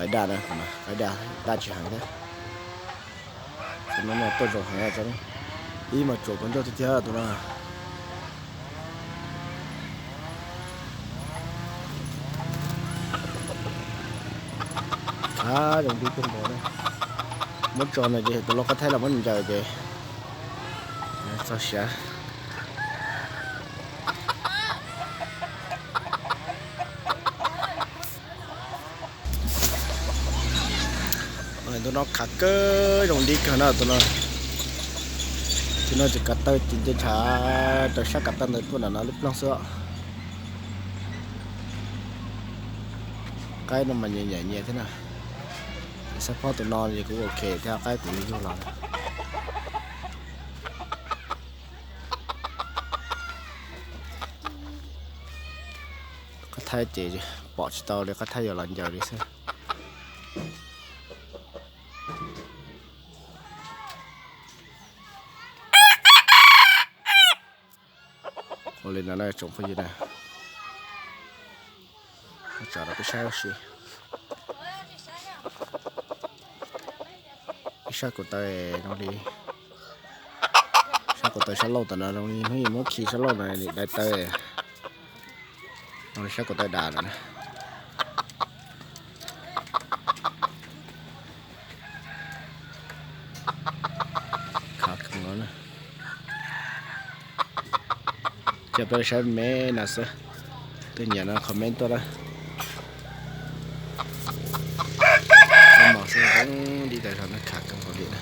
Qaib daj na, qaib daj, daj tsis heev thiab. Tus no mas tuaj zoo heev, ib mas tsuam kua ncauj tiag tiag tus no. Khav zoo dib kawg nkaus na. Muab tso no ces tus lau qab thaib los muab ncaws ces txog siav. Tus no khav kawg, zoo dib kawg na tus no. Tus no ces kav taw ces nce ntshav rau sab kav taw ntawd tuaj nram no lub ploog xwb. Qaib no mas nyias nyiam nyias thiab na. Xab phob tus no ces kuv ua khem thiab qaib kuv yug los. Qab thaib ces pom tsis tau li, qab thaib yuav los ncaws li xwb. Ua li no na tsoom phooj ywg na, tsam no peb saib ua si. Ib sab kaum taw no li, sab kaum taw sab laug tam no zoo li hnub muab khi sab laug no li dai taw. No li sab kaum taw dam lawm na. Khav kawg no na. Ces peb saib me no xwb. Tus nyiam no comment tuaj na. Mos xwb, dib taws no khav kawg nkaus li na.